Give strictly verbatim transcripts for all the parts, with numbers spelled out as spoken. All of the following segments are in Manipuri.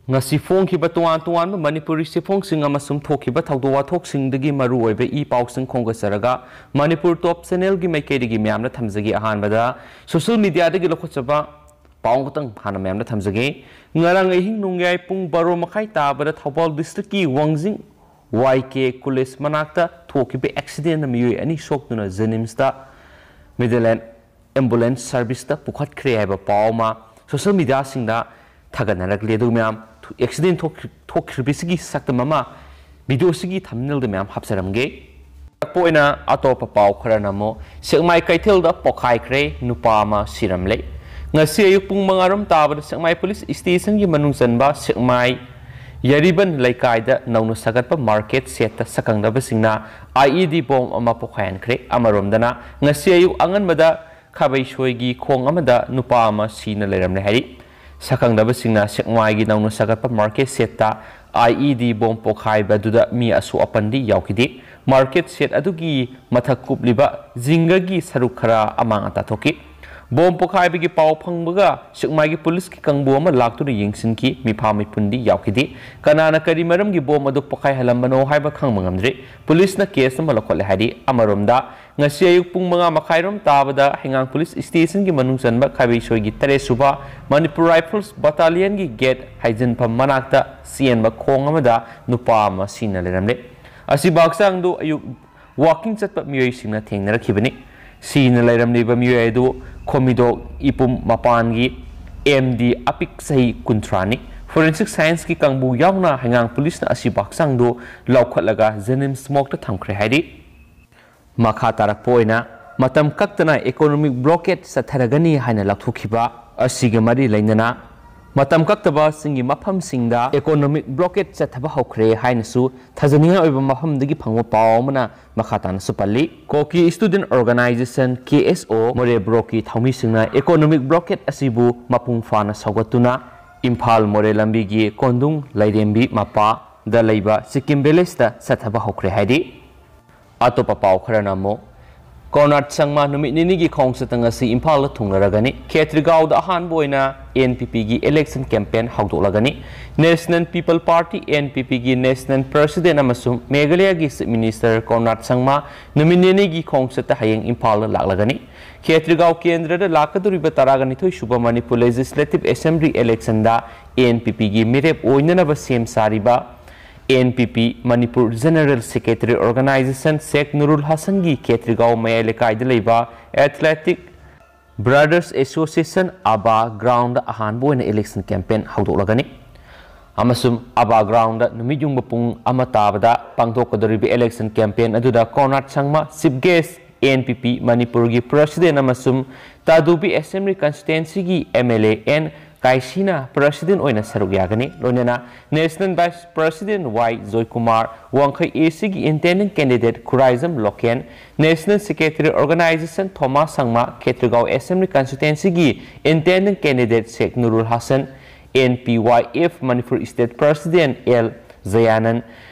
ꯉꯁꯤ ꯐꯣꯡꯈꯤꯕ ꯇꯣꯉꯥꯟ ꯇꯣꯉꯥꯟꯕ ꯃꯅꯤꯄꯨꯔꯤ ꯆꯦꯐꯣꯡꯁꯤꯡ ꯑꯃꯁꯨꯡ ꯊꯣꯛꯈꯤꯕ ꯊꯧꯗꯣꯛ ꯋꯥꯊꯣꯛꯁꯤꯡꯗꯒꯤ ꯃꯔꯨ ꯑꯣꯏꯕ ꯏ ꯄꯥꯎꯁꯤꯡ ꯈꯣꯝꯒꯠꯆꯔꯒ ꯃꯅꯤꯄꯨꯔ ꯇꯣꯞ ꯆꯦꯅꯦꯜꯒꯤ ꯃꯥꯏꯀꯩꯗꯒꯤ ꯃꯌꯥꯝꯗ ꯊꯝꯖꯒꯦ꯫ ꯑꯍꯥꯟꯕꯗ ꯁꯣꯁꯤꯌꯦꯜ ꯃꯤꯗꯤꯌꯥꯗꯒꯤ ꯂꯧꯈꯠꯆꯕ ꯄꯥꯎ ꯑꯃꯈꯛꯇꯪ ꯍꯥꯟꯅ ꯃꯌꯥꯝꯗ ꯊꯝꯖꯒꯦ꯫ ꯉꯔꯥꯡ ꯑꯍꯤꯡ ꯅꯣꯡꯌꯥꯏ ꯄꯨꯡ ꯕꯥꯔꯣ ꯃꯈꯥꯏ ꯇꯥꯕꯗ ꯊꯧꯕꯥꯜ ꯗꯤꯁꯇ꯭ꯔꯤꯛꯀꯤ ꯋꯥꯡꯖꯤꯡ ꯋꯥꯏ ꯀꯦ ꯀꯣꯂꯦꯖ ꯃꯅꯥꯛꯇ ꯊꯣꯛꯈꯤꯕ ꯑꯦꯛꯁꯤꯗꯦꯟꯗ ꯃꯤꯑꯣꯏ ꯑꯅꯤ ꯁꯣꯛꯇꯨꯅ ꯖꯦꯅꯤꯝꯁꯇ ꯃꯤꯗꯜ ꯑꯦꯟ ꯑꯦꯝꯕꯨꯂꯦꯟꯁ ꯁꯔꯚꯤꯁꯇ ꯄꯨꯈꯠꯈ꯭ꯔꯦ ꯍꯥꯏꯕ ꯄꯥꯎ ꯑꯃ ꯁꯣꯁꯤꯌꯦꯜ ꯃꯤꯗꯤꯌꯥꯁꯤꯡꯗ ꯊꯥꯒꯠꯅꯔꯛꯂꯤ꯫ ꯑꯗꯨ ꯃꯌꯥꯝ, ꯑꯦꯛꯁꯤꯗꯦꯟ ꯊꯣꯛꯈ꯭ꯔꯤ-, ꯊꯣꯛꯈ꯭ꯔꯤꯕꯁꯤꯒꯤ ꯁꯛꯇꯝ ꯑꯃ ꯚꯤꯗꯤꯑꯣꯁꯤꯒꯤ ꯊꯝꯅꯦꯜꯗ ꯃꯌꯥꯝ ꯍꯥꯞꯆꯔꯝꯒꯦ꯫ ꯑꯣꯏꯅ ꯑꯇꯣꯞꯄ ꯄꯥꯎ ꯈꯔꯅ ꯑꯃꯨꯛ ꯁꯦꯛꯃꯥꯏ ꯀꯩꯊꯦꯜꯗ ꯄꯣꯈꯥꯏꯈ꯭ꯔꯦ, ꯅꯨꯄꯥ ꯑꯃ ꯁꯤꯔꯝꯂꯦ꯫ ꯉꯁꯤ ꯑꯌꯨꯛ ꯄꯨꯡ ꯃꯉꯥ ꯔꯣꯝ ꯇꯥꯕꯗ ꯁꯦꯛꯃꯥꯏ ꯄꯨꯂꯤꯁ ꯁ꯭ꯇꯦꯁꯟꯒꯤ ꯃꯅꯨꯡ ꯆꯟꯕ ꯁꯦꯛꯃꯥꯏ ꯌꯥꯔꯤꯕꯟ ꯂꯩꯀꯥꯏꯗ ꯅꯧꯅ ꯁꯥꯒꯠꯄ ꯃꯥꯔꯀꯦꯠ ꯁꯦꯠꯇ ꯁꯛꯈꯪꯗꯕꯁꯤꯡꯅ ꯑꯥꯏ ꯏ ꯗꯤ ꯕꯣꯝ ꯑꯃ ꯄꯣꯈꯥꯏꯍꯟꯈ꯭ꯔꯦ꯫ ꯑꯃꯔꯣꯝꯗꯅ ꯉꯁꯤ ꯑꯌꯨꯛ ꯑꯉꯟꯕꯗ ꯈꯥꯕꯩꯁꯣꯏꯒꯤ ꯈꯣꯡ ꯑꯃꯗ ꯅꯨꯄꯥ ꯑꯃ ꯁꯤꯅ ꯂꯩꯔꯝꯂꯦ ꯍꯥꯏꯔꯤ꯫ ꯁꯛꯈꯪꯗꯕꯁꯤꯡꯅ ꯁꯦꯛꯃꯥꯏꯒꯤ ꯅꯧꯅ ꯁꯥꯒꯠꯄ ꯃꯥꯔꯀꯦꯠ ꯁꯦꯠꯇ ꯑꯥꯏ ꯏ ꯗꯤ ꯕꯣꯝ ꯄꯣꯈꯥꯏꯕꯗꯨꯗ ꯃꯤ ꯑꯁꯣꯛ ꯑꯄꯟꯗꯤ ꯌꯥꯎꯈꯤꯗꯦ꯫ ꯃꯥꯔꯀꯦꯠ ꯁꯦꯠ ꯑꯗꯨꯒꯤ ꯃꯊꯛ ꯀꯨꯞꯂꯤꯕ ꯖꯤꯡꯒꯒꯤ ꯁꯔꯨꯛ ꯈꯔ ꯑꯃꯥꯡ ꯑꯇꯥ ꯊꯣꯛꯈꯤ꯫ ꯕꯣꯝ ꯄꯣꯈꯥꯏꯕꯒꯤ ꯄꯥꯎ ꯐꯪꯕꯒ ꯁꯦꯛꯃꯥꯏꯒꯤ ꯄꯨꯂꯤꯁꯀꯤ ꯀꯥꯡꯕꯨ ꯑꯃ ꯂꯥꯛꯇꯨꯅ ꯌꯦꯡꯁꯤꯟꯈꯤ꯫ ꯃꯤꯐꯥ ꯃꯤꯄꯨꯟꯗꯤ ꯌꯥꯎꯈꯤꯗꯦ꯫ ꯀꯅꯥꯅ ꯀꯔꯤ ꯃꯔꯝꯒꯤ ꯕꯣꯝ ꯑꯗꯨ ꯄꯣꯈꯥꯏꯍꯜꯂꯝꯕꯅꯣ ꯍꯥꯏꯕ ꯈꯪꯕ ꯉꯝꯗ꯭ꯔꯤ꯫ ꯄꯨꯂꯤꯁꯅ ꯀꯦꯁ ꯑꯃ ꯂꯧꯈꯠꯂꯦ ꯍꯥꯏꯔꯤ꯫ ꯑꯃꯔꯣꯝꯗ, ꯉꯁꯤ ꯑꯌꯨꯛ ꯄꯨꯡ ꯃꯉꯥ ꯃꯈꯥꯏꯔꯣꯝ ꯇꯥꯕꯗ ꯍꯩꯉꯥꯡ ꯄꯨꯂꯤꯁ ꯁ꯭ꯇꯦꯁꯟꯒꯤ ꯃꯅꯨꯡ ꯆꯟꯕ ꯈꯥꯕꯩꯁꯣꯏꯒꯤ ꯇꯔꯦꯠ ꯁꯨꯕ ꯃꯅꯤꯄꯨꯔ ꯔꯥꯏꯐꯜꯁ ꯕꯠꯇꯥꯂꯤꯌꯟꯒꯤ ꯒꯦꯠ ꯍꯥꯏꯖꯤꯟꯐꯝ ꯃꯅꯥꯛꯇ ꯆꯦꯟꯕ ꯈꯣꯡ ꯑꯃꯗ ꯅꯨꯄꯥ ꯑꯃ ꯁꯤꯅ ꯂꯩꯔꯝꯂꯦ꯫ ꯑꯁꯤꯕ ꯍꯛꯆꯥꯡꯗꯨ ꯑꯌꯨꯛ ꯋꯥꯀꯤꯡ ꯆꯠꯄ ꯃꯤꯑꯣꯏꯁꯤꯡꯅ ꯊꯦꯡꯅꯔꯛꯈꯤꯕꯅꯤ꯫ ꯁꯤꯅ ꯂꯩꯔꯝꯂꯤꯕ ꯃꯤꯑꯣꯏ ꯑꯗꯨ ꯈꯣꯃꯤꯗꯣꯛ ꯏꯄꯨꯝ ꯃꯄꯥꯟꯒꯤ ꯑꯦꯝ ꯗꯤ ꯑꯄꯤꯛ ꯆꯍꯤ ꯀꯨꯟꯊ꯭ꯔꯥꯅꯤ꯫ ꯐꯣꯔꯦꯟꯁꯤꯛ ꯁꯥꯏꯟꯁꯀꯤ ꯀꯥꯡꯕꯨ ꯌꯥꯎꯅ ꯍꯩꯉꯥꯡ ꯄꯨꯂꯤꯁꯅ ꯑꯁꯤꯕ ꯍꯛꯆꯥꯡꯗꯨ ꯂꯧꯈꯠꯂꯒ ꯖꯦꯅꯤꯝꯁ ꯃꯣꯔꯒꯇ ꯊꯝꯈ꯭ꯔꯦ ꯍꯥꯏꯔꯤ꯫ ꯃꯈꯥ ꯇꯥꯔꯛꯄ ꯑꯣꯏꯅ ꯃꯇꯝ ꯀꯛꯇꯅ ꯏꯀꯣꯅꯣꯃꯤꯛ ꯕ꯭ꯂꯣꯀꯦꯠ ꯆꯠꯊꯔꯒꯅꯤ ꯍꯥꯏꯅ ꯂꯥꯎꯊꯣꯛꯈꯤꯕ ꯑꯁꯤꯒ ꯃꯔꯤ ꯂꯩꯅꯅ ꯃꯇꯝ ꯀꯛꯇꯕꯁꯤꯡꯒꯤ ꯃꯐꯝꯁꯤꯡꯗ ꯏꯀꯣꯅꯣꯃꯤꯛ ꯕ꯭ꯂꯣꯀꯦꯠ ꯆꯠꯊꯕ ꯍꯧꯈ꯭ꯔꯦ ꯍꯥꯏꯅꯁꯨ ꯊꯥꯖꯅꯤꯡꯉꯥꯏ ꯑꯣꯏꯕ ꯃꯐꯝꯗꯒꯤ ꯐꯪꯕ ꯄꯥꯎ ꯑꯃꯅ ꯃꯈꯥ ꯇꯥꯅꯁꯨ ꯄꯜꯂꯤ꯫ ꯀꯣꯀꯤ ꯁ꯭ꯇꯨꯗꯦꯟꯠ ꯑꯣꯔꯒꯅꯥꯏꯖꯦꯁꯟ, ꯀꯦ ꯑꯦꯁ ꯑꯣ, ꯃꯣꯔꯦ ꯕ꯭ꯂꯣꯛꯀꯤ ꯊꯧꯃꯤꯁꯤꯡꯅ ꯏꯀꯣꯅꯣꯃꯤꯛ ꯕ꯭ꯂꯣꯀꯦꯠ ꯑꯁꯤꯕꯨ ꯃꯄꯨꯡ ꯐꯥꯅ ꯁꯧꯒꯠꯇꯨꯅ ꯏꯝꯐꯥꯜ ꯃꯣꯔꯦ ꯂꯝꯕꯤꯒꯤ ꯀꯣꯟꯗꯨꯡ ꯂꯩꯔꯦꯝꯕꯤ ꯃꯄꯥꯗ ꯂꯩꯕ ꯁꯤꯛꯀꯤꯝ ꯚꯤꯂꯦꯖꯇ ꯆꯠꯊꯕ ꯍꯧꯈ꯭ꯔꯦ ꯍꯥꯏꯔꯤ꯫ ꯑꯇꯣꯞꯄ ꯄꯥꯎ ꯈꯔꯅ ꯑꯃꯨꯛ ꯀꯣꯔꯅꯥꯠ ꯁꯪꯃꯥ ꯅꯨꯃꯤꯠ ꯅꯤꯅꯤꯒꯤ ꯈꯣꯡꯆꯠꯇ ꯉꯁꯤ ꯏꯝꯐꯥꯜꯗ ꯊꯨꯡꯂꯔꯒꯅꯤ꯫ ꯈꯦꯇ꯭ꯔꯤꯒꯥꯎꯗ ꯑꯍꯥꯟꯕ ꯑꯣꯏꯅ ꯑꯦꯟ ꯄꯤ ꯄꯤꯒꯤ ꯏꯂꯦꯛꯁꯟ ꯀꯦꯝꯄꯦꯟ ꯍꯧꯗꯣꯛꯂꯒꯅꯤ꯫ National people party, N P ꯄꯤꯒꯤ ꯅꯦꯁꯅꯦꯜ ꯄ꯭ꯔꯁꯤꯗꯦꯟ ꯑꯃꯁꯨꯡ ꯃꯦꯘꯥꯂꯌꯥꯒꯤ ꯆꯤꯐ ꯃꯤꯅꯤꯁꯇꯔ ꯀꯣꯔꯅꯥꯠ ꯁꯪꯃꯥ ꯅꯨꯃꯤꯠ ꯅꯤꯅꯤꯒꯤ ꯈꯣꯡꯆꯠꯇ ꯍꯌꯦꯡ ꯏꯝꯐꯥꯜꯗ ꯂꯥꯛꯂꯒꯅꯤ꯫ ꯈꯦꯇ꯭ꯔꯤꯒꯥꯎ ꯀꯦꯟꯗ꯭ꯔꯗ ꯂꯥꯛꯀꯗꯧꯔꯤꯕ ꯇꯔꯥꯒ ꯅꯤꯊꯣꯏ ꯁꯨꯕ ꯃꯅꯤꯄꯨꯔ ꯂꯦꯖꯤꯁꯂꯦꯇꯤꯚ ꯑꯦꯁꯦꯝꯕ꯭ꯂꯤ ꯏꯂꯦꯛꯁꯟꯗ ꯑꯦꯟ ꯄꯤ ꯄꯤꯒꯤ ꯃꯤꯔꯦꯞ ꯑꯣꯏꯅꯅꯕ ꯁꯦꯝ ꯁꯥꯔꯤꯕ N P P Manipur general secretary organisation Sheikh Nurul ꯍꯁꯟꯒꯤ ꯈꯦꯇ꯭ꯔꯤꯒꯥꯎ ꯃꯌꯥꯏ ꯂꯩꯀꯥꯏꯗ ꯂꯩꯕ ꯑꯦꯊꯂꯦꯇꯤꯛ ꯕ꯭ꯔꯗꯔꯁ ꯑꯦꯁꯣꯁꯤꯌꯦꯁꯟ ꯑꯕꯥ ꯒ꯭ꯔꯥꯎꯟꯗ ꯑꯍꯥꯟꯕ ꯑꯣꯏꯅ ꯏꯂꯦꯛꯁꯟ ꯀꯦꯝꯄꯦꯟ ꯍꯧꯗꯣꯛꯂꯒꯅꯤ꯫ ꯑꯃꯁꯨꯡ ꯑꯕꯥ ꯒ꯭ꯔꯥꯎꯟꯗ ꯅꯨꯃꯤꯠ ꯌꯨꯡꯕ ꯄꯨꯡ ꯑꯃ ꯇꯥꯕꯗ ꯄꯥꯡꯊꯣꯛꯀꯗꯧꯔꯤꯕ ꯏꯂꯦꯛꯁꯟ ꯀꯦꯝꯄꯦꯟ ꯑꯗꯨꯗ Conrad Sangma, chief guest, N P P ꯃꯅꯤꯄꯨꯔꯒꯤ ꯄ꯭ꯔꯁꯤꯗꯦꯟ ꯑꯃꯁꯨꯡ ꯇꯥꯗꯨꯕꯤ ꯑꯦꯁꯦꯝꯕ꯭ꯂꯤ ꯀꯟꯁꯇꯤꯇ꯭ꯋꯦꯟꯁꯤꯒꯤ ꯑꯦꯝ ꯑꯦꯜ ꯑꯦ ꯑꯦꯟ ꯀꯥꯏꯁꯤꯅ ꯄ꯭ꯔꯁꯤꯗꯦꯟ ꯑꯣꯏꯅ ꯁꯔꯨꯛ ꯌꯥꯒꯅꯤ꯫ ꯂꯣꯏꯅꯅ national vice president Y Joykumar, Wangkhei A ꯁꯤꯒꯤ intending candidate Khuraijam Loken, national secretary organisation Thomas Sangma, Khetrigao assembly ꯀꯟꯁꯇꯤꯇ꯭ꯋꯦꯟꯁꯤꯒꯤ intending candidate Sheikh Nurul Hassan, N P Y F Manipur state president L Jayanan,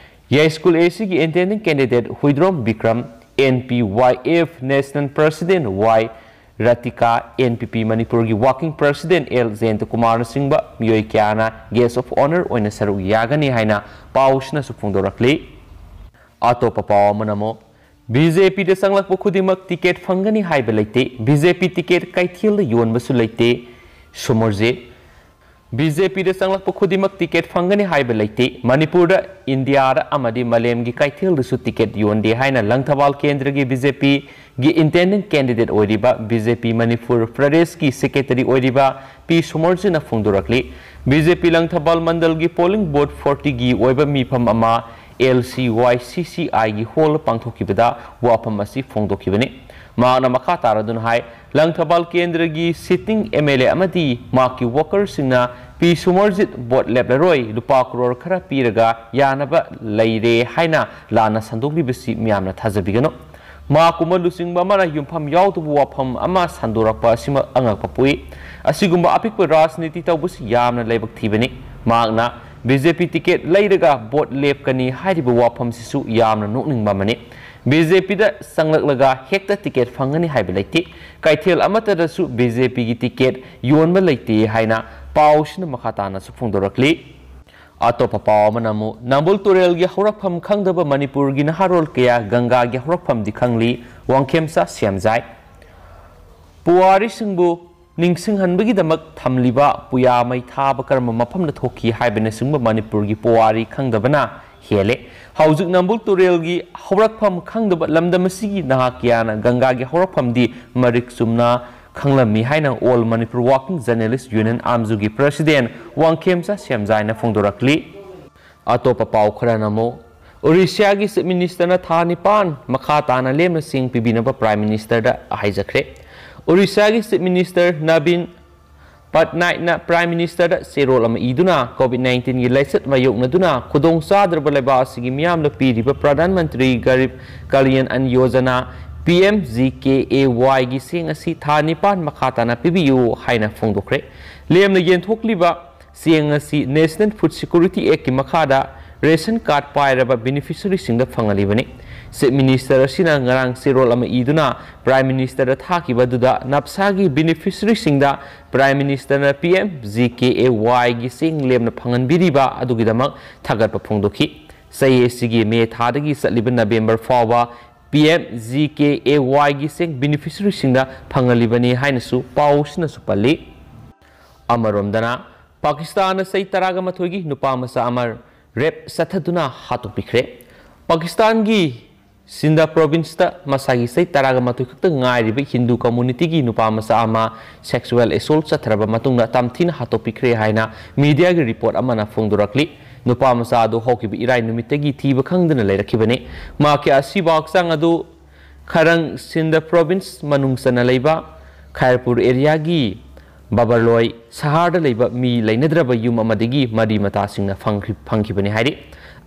Yaiskul A ꯁꯤꯒꯤ intending candidate Huidrom Bikram, N P Y F national president Y ꯔꯥꯇꯤꯀꯥ, and P P ꯃꯅꯤꯄꯨꯔꯒꯤ ꯋꯥꯔꯀꯤꯡ ꯄ꯭ꯔꯁꯤꯗꯦꯟ ꯑꯦꯜ ꯖꯌꯟꯇꯀꯨꯃꯥꯔꯅꯆꯤꯡꯕ ꯃꯤꯑꯣꯏ ꯀꯌꯥꯅ ꯒꯦꯁ ꯑꯣꯐ ꯑꯣꯅꯔ ꯑꯣꯏꯅ ꯁꯔꯨꯛ ꯌꯥꯒꯅꯤ ꯍꯥꯏꯅ ꯄꯥꯎꯁꯤꯅꯁꯨ ꯐꯣꯡꯗꯣꯔꯛꯂꯤ꯫ ꯑꯇꯣꯞꯄ ꯄꯥꯎ ꯑꯃꯅ ꯑꯃꯨꯛ, ꯕꯤ ꯖꯦ ꯄꯤꯗ ꯆꯪꯂꯛꯄ ꯈꯨꯗꯤꯡꯃꯛ ꯇꯤꯀꯦꯠ ꯐꯪꯒꯅꯤ ꯍꯥꯏꯕ ꯂꯩꯇꯦ꯫ ꯕꯤ ꯖꯦ ꯄꯤ ꯇꯤꯀꯦꯠ ꯀꯩꯊꯦꯜꯗ ꯌꯣꯟꯕꯁꯨ ꯂꯩꯇꯦ꯫ ꯁꯨꯃꯔꯖꯤꯠ, ꯕꯤ ꯖꯦ ꯄꯤꯗ ꯆꯪꯂꯛꯄ ꯈꯨꯗꯤꯡꯃꯛ ꯇꯤꯀꯦꯠ ꯐꯪꯒꯅꯤ ꯍꯥꯏꯕ ꯂꯩꯇꯦ꯫ ꯃꯅꯤꯄꯨꯔꯗ, ꯏꯟꯗꯤꯌꯥꯗ ꯑꯃꯗꯤ ꯃꯥꯂꯦꯝꯒꯤ ꯀꯩꯊꯦꯜꯗꯁꯨ ꯇꯤꯀꯦꯠ ꯌꯣꯟꯗꯦ ꯍꯥꯏꯅ ꯂꯪꯊꯕꯥꯜ ꯀꯦꯟꯗ꯭ꯔꯒꯤ ꯕꯤ ꯖꯦ ꯄꯤꯒꯤ ꯏꯟꯇꯦꯟꯗꯤꯡ ꯀꯦꯟꯗꯤꯗꯦꯠ ꯑꯣꯏꯔꯤꯕ, ꯕꯤ ꯖꯦ ꯄꯤ ꯃꯅꯤꯄꯨꯔ ꯄ꯭ꯔꯗꯦꯁꯀꯤ ꯁꯦꯀ꯭ꯔꯦꯇꯔꯤ ꯑꯣꯏꯔꯤꯕ ꯄꯤ ꯁꯨꯃꯔꯖꯤꯠꯅ ꯐꯣꯡꯗꯣꯔꯛꯂꯤ꯫ ꯕꯤ ꯖꯦ ꯄꯤ ꯂꯪꯊꯕꯥꯜ ꯃꯟꯗꯜꯒꯤ ꯄꯣꯂꯤꯡ ꯕꯨꯊ ꯐꯣꯔꯇꯤꯒꯤ ꯑꯣꯏꯕ ꯃꯤꯐꯝ ꯑꯃ ꯑꯦꯜ ꯁꯤ ꯋꯥꯏ ꯁꯤ ꯁꯤ ꯑꯥꯏꯒꯤ ꯍꯣꯜꯗ ꯄꯥꯡꯊꯣꯛꯈꯤꯕꯗ ꯋꯥꯐꯝ ꯑꯁꯤ ꯐꯣꯡꯗꯣꯛꯈꯤꯕꯅꯤ꯫ ꯃꯍꯥꯛꯅ ꯃꯈꯥ ꯇꯥꯔꯗꯨꯅ ꯍꯥꯏ, ꯂꯪꯊꯕꯥꯜ ꯀꯦꯟꯗ꯭ꯔꯒꯤ ꯁꯤꯇꯤꯡ ꯑꯦꯝ ꯑꯦꯜ ꯑꯦ ꯑꯃꯗꯤ ꯃꯍꯥꯛꯀꯤ ꯋꯥꯀꯔꯁꯤꯡꯅ ꯄꯤ ꯁꯨꯃꯔꯖꯤꯠ ꯚꯣꯠ ꯂꯦꯞꯂꯔꯣꯏ, ꯂꯨꯄꯥ ꯀ꯭ꯔꯣꯔ ꯈꯔ ꯄꯤꯔꯒ ꯌꯥꯅꯕ ꯂꯩꯔꯦ ꯍꯥꯏꯅ ꯂꯥꯟꯅ ꯁꯟꯗꯣꯛꯂꯤꯕꯁꯤ ꯃꯤꯌꯥꯝꯅ ꯊꯥꯖꯕꯤꯒꯅꯨ꯫ ꯃꯍꯥꯛꯀꯨꯝꯕ ꯂꯨꯆꯤꯡꯕ ꯑꯃꯅ ꯌꯨꯝꯐꯝ ꯌꯥꯎꯗꯕ ꯋꯥꯐꯝ ꯑꯃ ꯁꯟꯗꯣꯔꯛꯄ ꯑꯁꯤꯃꯛ ꯑꯉꯛꯄ ꯄꯣꯛꯏ꯫ ꯑꯁꯤꯒꯨꯝꯕ ꯑꯄꯤꯛꯄ ꯔꯥꯖꯅꯤꯇꯤ ꯇꯧꯕꯁꯤ ꯌꯥꯝꯅ ꯂꯥꯏꯕꯛ ꯊꯤꯕꯅꯤ꯫ ꯃꯍꯥꯛꯅ ꯕꯤ ꯖꯦ ꯄꯤ ꯇꯤꯀꯦꯠ ꯂꯩꯔꯒ ꯚꯣꯠ ꯂꯦꯞꯀꯅꯤ ꯍꯥꯏꯔꯤꯕ ꯋꯥꯐꯝꯁꯤꯁꯨ ꯌꯥꯝꯅ ꯅꯣꯛꯅꯤꯡꯕ ꯑꯃꯅꯤ꯫ ꯕꯤ ꯖꯦ ꯄꯤꯗ ꯆꯪꯂꯛꯂꯒ ꯍꯦꯛꯇ ꯇꯤꯀꯦꯠ ꯐꯪꯒꯅꯤ ꯍꯥꯏꯕ ꯂꯩꯇꯦ꯫ ꯀꯩꯊꯦꯜ ꯑꯃꯠꯇꯗꯁꯨ ꯕꯤ ꯖꯦ ꯄꯤꯒꯤ ꯇꯤꯀꯦꯠ ꯌꯣꯟꯕ ꯂꯩꯇꯦ ꯍꯥꯏꯅ ꯄꯥꯎꯁꯤꯅ ꯃꯈꯥ ꯇꯥꯅꯁꯨ ꯐꯣꯡꯗꯣꯔꯛꯂꯤ꯫ ꯑꯇꯣꯞꯄ ꯄꯥꯎ ꯑꯃꯅ ꯑꯃꯨꯛ ꯅꯝꯕꯨꯜ ꯇꯨꯔꯦꯜꯒꯤ ꯍꯧꯔꯛꯐꯝ ꯈꯪꯗꯕ ꯃꯅꯤꯄꯨꯔꯒꯤ ꯅꯍꯥꯔꯣꯜ ꯀꯌꯥ ꯒꯪꯒꯥꯒꯤ ꯍꯧꯔꯛꯐꯝꯗꯤ ꯈꯪꯂꯤ, ꯋꯥꯡꯈꯦꯝꯆꯥ ꯁꯦꯝꯖꯥꯏ꯫ ꯄꯨꯋꯥꯔꯤꯁꯤꯡꯕꯨ ꯅꯤꯡꯁꯤꯡꯍꯟꯕꯒꯤꯗꯃꯛ ꯊꯝꯂꯤꯕ ꯄꯨꯌꯥ ꯃꯩ ꯊꯥꯕ ꯀꯔꯝꯕ ꯃꯐꯝꯗ ꯊꯣꯛꯈꯤ ꯍꯥꯏꯕꯅꯆꯤꯡꯕ ꯃꯅꯤꯄꯨꯔꯒꯤ ꯄꯨꯋꯥꯔꯤ ꯈꯪꯗꯕꯅ ꯍꯦꯜꯂꯦ꯫ ꯍꯧꯖꯤꯛ ꯅꯝꯕꯨꯜ ꯇꯨꯔꯦꯜꯒꯤ ꯍꯧꯔꯛꯐꯝ ꯈꯪꯗꯕ ꯂꯝꯗꯝ ꯑꯁꯤꯒꯤ ꯅꯍꯥ ꯀꯌꯥꯅ ꯒꯪꯒꯥꯒꯤ ꯍꯧꯔꯛꯐꯝꯗꯤ ꯃꯔꯤꯛ ꯆꯨꯝꯅ ꯈꯪꯂꯝꯃꯤ ꯍꯥꯏꯅ All Manipur Working Journalist Union, ꯑꯥꯝꯖꯨꯒꯤ president Wangkhemcha ꯁꯦꯝꯖꯥꯏꯅ ꯐꯣꯡꯗꯣꯔꯛꯂꯤ꯫ ꯑꯇꯣꯞꯄ ꯄꯥꯎ ꯈꯔꯅ ꯑꯃꯨꯛ, ꯑꯣꯔꯤꯁꯥꯒꯤ Chief Ministerꯅ ꯊꯥ ꯅꯤꯄꯥꯟ ꯃꯈꯥ ꯇꯥꯅ ꯂꯦꯝꯅ ꯆꯦꯡ ꯄꯤꯕꯤꯅꯕ Prime Ministerꯗ ꯍꯥꯏꯖꯈ꯭ꯔꯦ꯫ ꯑꯣꯔꯤꯁꯥꯒꯤ Chief Minister ꯅꯕꯤꯟ ꯄꯠꯅꯥꯏꯛꯅ Prime Ministerꯗ ꯆꯦꯔꯣꯜ ꯑꯃ ꯏꯗꯨꯅ COVID nineteenꯒꯤ ꯂꯥꯏꯆꯠ ꯃꯥꯌꯣꯛꯅꯗꯨꯅ ꯈꯨꯗꯣꯡꯆꯥꯗ꯭ꯔꯕ ꯂꯩꯕꯥꯛ ꯑꯁꯤꯒꯤ ꯃꯤꯌꯥꯝꯗ ꯄꯤꯔꯤꯕ Pradhan Mantri Garib Kalyan Ann Yojana, P M G K A Y ꯒꯤ ꯆꯦꯡ ꯑꯁꯤ ꯊꯥ ꯅꯤꯄꯥꯟ ꯃꯈꯥ ꯇꯥꯅ ꯄꯤꯕꯤꯌꯨ ꯍꯥꯏꯅ ꯐꯣꯡꯗꯣꯛꯈ꯭ꯔꯦ꯫ ꯂꯦꯝꯅ ꯌꯦꯟꯊꯣꯛꯂꯤꯕ ꯆꯦꯡ ꯑꯁꯤ National Food Security Actꯀꯤ ꯃꯈꯥꯗ ration card ꯄꯥꯏꯔꯕ beneficiaryꯁꯤꯡꯗ ꯐꯪꯍꯜꯂꯤꯕꯅꯤ꯫ Chief Minister ꯑꯁꯤꯅ ꯉꯔꯥꯡ ꯆꯦꯔꯣꯜ ꯑꯃ ꯏꯗꯨꯅ Prime Ministerꯗ ꯊꯥꯈꯤꯕ ꯑꯗꯨꯗ ꯅꯞꯁꯥꯒꯤ beneficiaryꯁꯤꯡꯗ Prime Ministerꯅ P M G K A Yꯒꯤ ꯆꯦꯡ ꯂꯦꯝꯅ ꯐꯪꯍꯟꯕꯤꯔꯤꯕ ꯑꯗꯨꯒꯤꯗꯃꯛ ꯊꯥꯒꯠꯄ ꯐꯣꯡꯗꯣꯛꯈꯤ꯫ ꯆꯍꯤ ꯑꯁꯤꯒꯤ ꯃꯦ ꯊꯥꯗꯒꯤ ꯆꯠꯂꯤꯕ ꯅꯕꯦꯝꯕꯔ ꯐꯥꯎꯕ P M G K A Yꯒꯤ ꯆꯦꯡ beneficiaryꯁꯤꯡꯗ ꯐꯪꯍꯜꯂꯤꯕꯅꯤ ꯍꯥꯏꯅꯁꯨ ꯄꯥꯎꯁꯤꯅꯁꯨ ꯄꯜꯂꯤ꯫ ꯑꯃꯔꯣꯝꯗꯅ, ꯄꯥꯀꯤꯁꯇꯥꯟꯅ ꯆꯍꯤ ꯇꯔꯥꯒ ꯃꯥꯊꯣꯏꯒꯤ ꯅꯨꯄꯥ ꯃꯆꯥ ꯑꯃ rape ꯆꯠꯊꯗꯨꯅ ꯍꯥꯠꯇꯣꯛꯄꯤꯈ꯭ꯔꯦ꯫ ꯄꯥꯀꯤꯁꯇꯥꯟꯒꯤ ꯁꯤꯟꯗ provinceꯇ ꯃꯁꯥꯒꯤ ꯆꯍꯤ ꯇꯔꯥꯒ ꯃꯥꯊꯣꯏ ꯈꯛꯇ ꯉꯥꯏꯔꯤꯕ Hindu communityꯒꯤ ꯅꯨꯄꯥ ꯃꯆꯥ ꯑꯃ sexual assault ꯆꯠꯊꯔꯕ ꯃꯇꯨꯡꯗ ꯇꯝꯊꯤꯅ ꯍꯥꯠꯇꯣꯛꯄꯤꯈ꯭ꯔꯦ ꯍꯥꯏꯅ mediaꯒꯤ report ꯑꯃꯅ ꯐꯣꯡꯗꯣꯔꯛꯂꯤ꯫ ꯅꯨꯄꯥ ꯃꯆꯥ ꯑꯗꯨ ꯍꯧꯈꯤꯕ ꯏꯔꯥꯏ ꯅꯨꯃꯤꯠꯇꯒꯤ ꯊꯤꯕ ꯈꯪꯗꯅ ꯂꯩꯔꯛꯈꯤꯕꯅꯤ꯫ ꯃꯍꯥꯛꯀꯤ ꯑꯁꯤꯕ ꯍꯛꯆꯥꯡ ꯑꯗꯨ ꯈꯔꯪ ꯁꯤꯟꯗ province ꯃꯅꯨꯡ ꯆꯟꯅ ꯂꯩꯕ ꯈꯥꯏꯔꯄꯨꯔ areaꯒꯤ ꯕꯕꯔꯂꯣꯏ ꯁꯍꯔꯗ ꯂꯩꯕ ꯃꯤ ꯂꯩꯅꯗ꯭ꯔꯕ ꯌꯨꯝ ꯑꯃꯗꯒꯤ ꯃꯔꯤ ꯃꯇꯥꯁꯤꯡꯅ ꯐꯪꯈꯤ-, ꯐꯪꯈꯤꯕꯅꯤ ꯍꯥꯏꯔꯤ꯫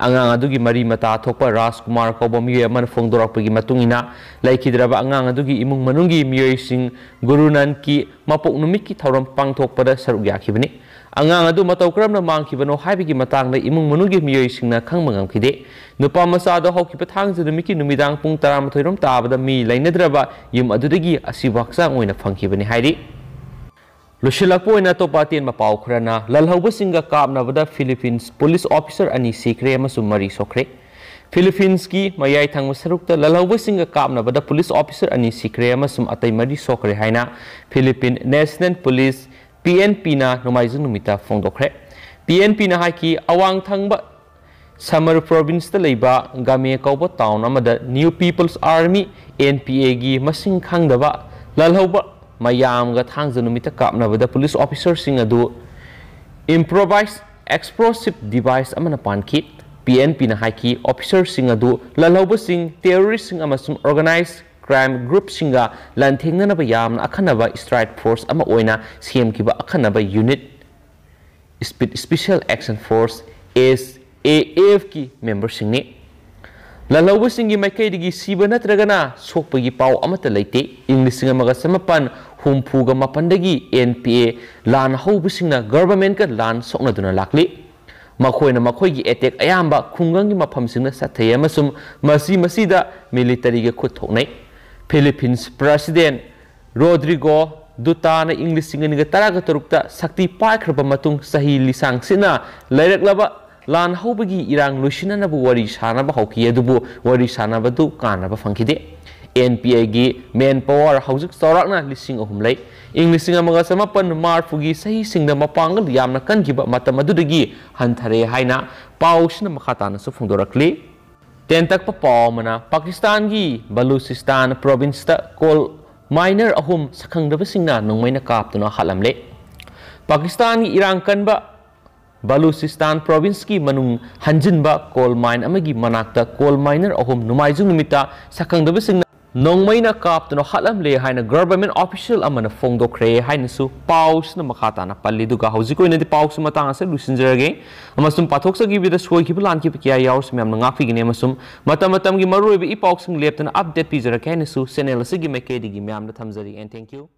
ꯑꯉꯥꯡ ꯑꯗꯨꯒꯤ ꯃꯔꯤ ꯃꯇꯥ ꯊꯣꯛꯄ ꯔꯥꯖꯀꯨꯃꯥꯔ ꯀꯧꯕ ꯃꯤꯑꯣꯏ ꯑꯃꯅ ꯐꯣꯡꯗꯣꯔꯛꯄꯒꯤ ꯃꯇꯨꯡ ꯏꯟꯅ, ꯂꯩꯈꯤꯗ꯭ꯔꯕ ꯑꯉꯥꯡ ꯑꯗꯨꯒꯤ ꯏꯃꯨꯡ ꯃꯅꯨꯡꯒꯤ ꯃꯤꯑꯣꯏꯁꯤꯡ ꯒꯨꯔꯨ ꯅꯥꯟꯀꯤ ꯃꯄꯣꯛ ꯅꯨꯃꯤꯠꯀꯤ ꯊꯧꯔꯝ ꯄꯥꯡꯊꯣꯛꯄꯗ ꯁꯔꯨꯛ ꯌꯥꯈꯤꯕꯅꯤ꯫ ꯑꯉꯥꯡ ꯑꯗꯨ ꯃꯇꯧ ꯀꯔꯝꯅ ꯃꯥꯡꯈꯤꯕꯅꯣ ꯍꯥꯏꯕꯒꯤ ꯃꯇꯥꯡꯗ ꯏꯃꯨꯡ ꯃꯅꯨꯡꯒꯤ ꯃꯤꯑꯣꯏꯁꯤꯡꯅ ꯈꯪꯕ ꯉꯝꯈꯤꯗꯦ꯫ ꯅꯨꯄꯥ ꯃꯆꯥ ꯑꯗꯨ ꯍꯧꯈꯤꯕ ꯊꯥꯡꯖ ꯅꯨꯃꯤꯠꯀꯤ ꯅꯨꯃꯤꯗꯥꯡ ꯄꯨꯡ ꯇꯔꯥꯃꯥꯊꯣꯏ ꯔꯣꯝ ꯇꯥꯕꯗ ꯃꯤ ꯂꯩꯅꯗ꯭ꯔꯕ ꯌꯨꯝ ꯑꯗꯨꯗꯒꯤ ꯑꯁꯤꯕ ꯍꯛꯆꯥꯡ ꯑꯣꯏꯅ ꯐꯪꯈꯤꯕꯅꯤ ꯍꯥꯏꯔꯤ꯫ ꯂꯣꯏꯁꯤꯜꯂꯛꯄ ꯑꯣꯏꯅ ꯑꯇꯣꯞꯄ ꯑꯇꯦꯟꯕ ꯄꯥꯎ ꯈꯔꯅ, ꯂꯜꯍꯧꯕꯁꯤꯡꯒ ꯀꯥꯞꯅꯕꯗ ꯐꯤꯂꯤꯄꯤꯟꯁ ꯄꯨꯂꯤꯁ ꯑꯣꯐꯤꯁꯔ ꯑꯅꯤ ꯁꯤꯈ꯭ꯔꯦ ꯑꯃꯁꯨꯡ ꯃꯔꯤ ꯁꯣꯛꯈ꯭ꯔꯦ꯫ ꯐꯤꯂꯤꯄꯤꯟꯁꯀꯤ ꯃꯌꯥꯏ ꯊꯪꯕ ꯁꯔꯨꯛꯇ ꯂꯜꯍꯧꯕꯁꯤꯡꯒ ꯀꯥꯞꯅꯕꯗ ꯄꯨꯂꯤꯁ ꯑꯣꯐꯤꯁꯔ ꯑꯅꯤ ꯁꯤꯈ꯭ꯔꯦ ꯑꯃꯁꯨꯡ ꯑꯇꯩ ꯃꯔꯤ ꯁꯣꯛꯈ꯭ꯔꯦ ꯍꯥꯏꯅ Philippine national police, P N ꯄꯤꯅ ꯅꯣꯡꯃꯥꯏꯖꯤꯡ ꯅꯨꯃꯤꯠꯇ ꯐꯣꯡꯗꯣꯛꯈ꯭ꯔꯦ꯫ ꯄꯤ ꯑꯦꯟ ꯄꯤꯅ ꯍꯥꯏꯈꯤ, ꯑꯋꯥꯡ ꯊꯪꯕ ꯁꯃꯔ ꯄ꯭ꯔꯣꯚꯤꯟꯁꯇ ꯂꯩꯕ ꯒꯥꯃꯦ ꯀꯧꯕ ꯇꯥꯎꯟ ꯑꯃꯗ new people's army, N P ꯑꯦꯒꯤ ꯃꯁꯤꯡ ꯈꯪꯗꯕ ꯂꯜꯍꯧꯕ ꯃꯌꯥꯝꯒ ꯊꯥꯡꯖ ꯅꯨꯃꯤꯠꯇ ꯀꯥꯞꯅꯕꯗ ꯄꯨꯂꯤꯁ ꯑꯣꯐꯤꯁꯔꯁꯤꯡ ꯑꯗꯨ ꯏꯝꯄ꯭ꯔꯣꯚꯥꯏꯁ ꯑꯦꯛꯁꯄ꯭ꯂꯣꯁꯤꯚ ꯗꯤꯚꯥꯏꯁ ꯑꯃꯅ ꯄꯥꯟꯈꯤ꯫ ꯄꯤ ꯑꯦꯟ ꯄꯤꯅ ꯍꯥꯏꯈꯤ, ꯑꯣꯐꯤꯁꯔꯁꯤꯡ ꯑꯗꯨ ꯂꯜꯍꯧꯕꯁꯤꯡ, ꯇꯦꯔꯣꯔꯤꯁ꯭ꯠꯁꯤꯡ ꯑꯃꯁꯨꯡ ꯑꯣꯔꯒꯅꯥꯏꯖ ꯀ꯭ꯔꯥꯏꯝ ꯒ꯭ꯔꯨꯞꯁꯤꯡꯒ ꯂꯥꯟꯊꯦꯡꯅꯅꯕ ꯌꯥꯝꯅ ꯑꯈꯟꯅꯕ ꯁ꯭ꯇ꯭ꯔꯥꯏꯛ ꯐꯣꯔꯁ ꯑꯃ ꯑꯣꯏꯅ ꯁꯦꯝꯈꯤꯕ ꯑꯈꯟꯅꯕ ꯌꯨꯅꯤꯠ, ꯁ꯭ꯄꯤꯠ special action force, S A ꯑꯦꯐꯀꯤ ꯃꯦꯝꯕꯔꯁꯤꯡꯅꯤ꯫ ꯂꯜꯍꯧꯕꯁꯤꯡꯒꯤ ꯃꯥꯏꯀꯩꯗꯒꯤ ꯁꯤꯕ ꯅꯠꯇ꯭ꯔꯒꯅ ꯁꯣꯛꯄꯒꯤ ꯄꯥꯎ ꯑꯃꯠꯇ ꯂꯩꯇꯦ꯫ ꯏꯪ ꯂꯤꯁꯤꯡ ꯑꯃꯒ ꯆꯃꯥꯄꯟ ꯍꯨꯝꯐꯨꯒ ꯃꯥꯄꯟꯗꯒꯤ ꯑꯦꯟ ꯄꯤ ꯑꯦ ꯂꯥꯟ ꯍꯧꯕꯁꯤꯡꯅ ꯒꯚꯔꯟꯃꯦꯟꯠꯀ ꯂꯥꯟ ꯁꯣꯛꯅꯗꯨꯅ ꯂꯥꯛꯂꯤ꯫ ꯃꯈꯣꯏꯅ ꯃꯈꯣꯏꯒꯤ ꯑꯦꯇꯦꯛ ꯑꯌꯥꯝꯕ ꯈꯨꯡꯒꯪꯒꯤ ꯃꯐꯝꯁꯤꯡꯗ ꯆꯠꯊꯩ ꯑꯃꯁꯨꯡ ꯃꯁꯤ ꯃꯁꯤꯗ ꯃꯤꯂꯤꯇꯔꯤꯒ ꯈꯨꯠ ꯊꯣꯛꯅꯩ꯫ ꯐꯤꯂꯤꯄꯤꯟꯁ ꯄ꯭ꯔꯁꯤꯗꯦꯟꯠ ꯔꯣꯗ꯭ꯔꯤꯒꯣ ꯗꯨꯇꯥꯅ ꯏꯪ ꯂꯤꯁꯤꯡ ꯑꯅꯤꯒ ꯇꯔꯥꯒ ꯇꯔꯨꯛꯇ ꯁꯛꯇꯤ ꯄꯥꯏꯈ꯭ꯔꯕ ꯃꯇꯨꯡ ꯆꯍꯤ ꯂꯤꯁꯥꯡ ꯁꯤꯠꯅ ꯂꯩꯔꯛꯂꯕ ꯂꯥꯟ ꯍꯧꯕꯒꯤ ꯏꯔꯥꯡ ꯂꯣꯏꯁꯤꯟꯅꯅꯕ ꯋꯥꯔꯤ ꯁꯥꯅꯕ ꯍꯧꯈꯤ, ꯑꯗꯨꯕꯨ ꯋꯥꯔꯤ ꯁꯥꯅꯕꯗꯨ ꯀꯥꯟꯅꯕ ꯐꯪꯈꯤꯗꯦ꯫ ꯑꯦꯟ ꯄꯤ ꯑꯦꯒꯤ ꯃꯦꯟ ꯄꯥꯋꯔ ꯍꯧꯖꯤꯛ ꯆꯥꯎꯔꯥꯛꯅ ꯂꯤꯁꯤꯡ ꯑꯍꯨꯝ ꯂꯩ꯫ ꯏꯪ ꯂꯤꯁꯤꯡ ꯑꯃꯒ ꯆꯃꯥꯄꯟ ꯃꯔꯤꯐꯨꯒꯤ ꯆꯍꯤꯁꯤꯡꯗ ꯃꯄꯥꯡꯒꯜ ꯌꯥꯝꯅ ꯀꯟꯈꯤꯕ ꯃꯇꯝ ꯑꯗꯨꯗꯒꯤ ꯍꯟꯊꯔꯦ ꯍꯥꯏꯅ ꯄꯥꯎꯁꯤꯅ ꯃꯈꯥ ꯇꯥꯅꯁꯨ ꯐꯣꯡꯗꯣꯔꯛꯂꯤ꯫ ꯇꯦꯟꯇꯛꯄ ꯄꯥꯎ ꯑꯃꯅ, ꯄꯥꯀꯤꯁꯇꯥꯟꯒꯤ ꯕꯂꯨꯆꯤꯁꯇꯥꯟ ꯄ꯭ꯔꯣꯚꯤꯟꯁꯇ ꯀꯣꯜ ꯃꯥꯏꯅꯔ ꯑꯍꯨꯝ ꯁꯛꯈꯪꯗꯕꯁꯤꯡꯅ ꯅꯣꯡꯃꯩꯅ ꯀꯥꯞꯇꯨꯅ ꯍꯥꯠꯂꯝꯂꯦ꯫ ꯄꯥꯀꯤꯁꯇꯥꯟꯒꯤ ꯏꯔꯥꯡ ꯀꯟꯕ ꯕꯂꯨꯆꯤꯁꯇꯥꯟ ꯄ꯭ꯔꯣꯚꯤꯟꯁꯀꯤ ꯃꯅꯨꯡ ꯍꯟꯖꯤꯟꯕ ꯀꯣꯜ ꯃꯥꯏꯟ ꯑꯃꯒꯤ ꯃꯅꯥꯛꯇ ꯀꯣꯜ ꯃꯥꯏꯅꯔ ꯑꯍꯨꯝ ꯅꯣꯡꯃꯥꯏꯖꯤꯡ ꯅꯨꯃꯤꯠꯇ ꯁꯛꯈꯪꯗꯕꯁꯤꯡꯅ ꯅꯣꯡꯃꯩꯅ ꯀꯥꯞꯇꯨꯅ ꯍꯥꯠꯂꯝꯂꯦ ꯍꯥꯏꯅ ꯒꯚꯔꯟꯃꯦꯟꯠ ꯑꯣꯐꯤꯁꯤꯌꯦꯜ ꯑꯃꯅ ꯐꯣꯡꯗꯣꯛꯈ꯭ꯔꯦ ꯍꯥꯏꯅꯁꯨ ꯄꯥꯎꯁꯤꯅ ꯃꯈꯥ ꯇꯥꯅ ꯄꯜꯂꯤ꯫ ꯑꯗꯨꯒ ꯍꯧꯖꯤꯛ ꯑꯣꯏꯅꯗꯤ ꯄꯥꯎꯁꯤ ꯃꯇꯥꯡ ꯑꯁꯤꯗ ꯂꯣꯏꯁꯤꯟꯖꯔꯒꯦ ꯑꯃꯁꯨꯡ ꯄꯥꯊꯣꯛꯆꯈꯤꯕꯗ ꯁꯣꯏꯈꯤꯕ ꯂꯥꯟꯈꯤꯕ ꯀꯌꯥ ꯌꯥꯎꯔꯁꯨ ꯃꯌꯥꯝꯅ ꯉꯥꯛꯄꯤꯒꯅꯤ ꯑꯃꯁꯨꯡ ꯃꯇꯝ ꯃꯇꯝꯒꯤ ꯃꯔꯨꯑꯣꯏꯕ ꯏ ꯄꯥꯎꯁꯤꯡ ꯂꯦꯞꯇꯅ ꯑꯞꯗꯦꯠ ꯄꯤꯖꯔꯛꯀꯦ ꯍꯥꯏꯅꯁꯨ ꯆꯦꯅꯦꯜ ꯑꯁꯤꯒꯤ ꯃꯥꯏꯀꯩꯗꯒꯤ ꯃꯌꯥꯝꯗ ꯊꯝꯖꯔꯤ꯫ And thank you꯫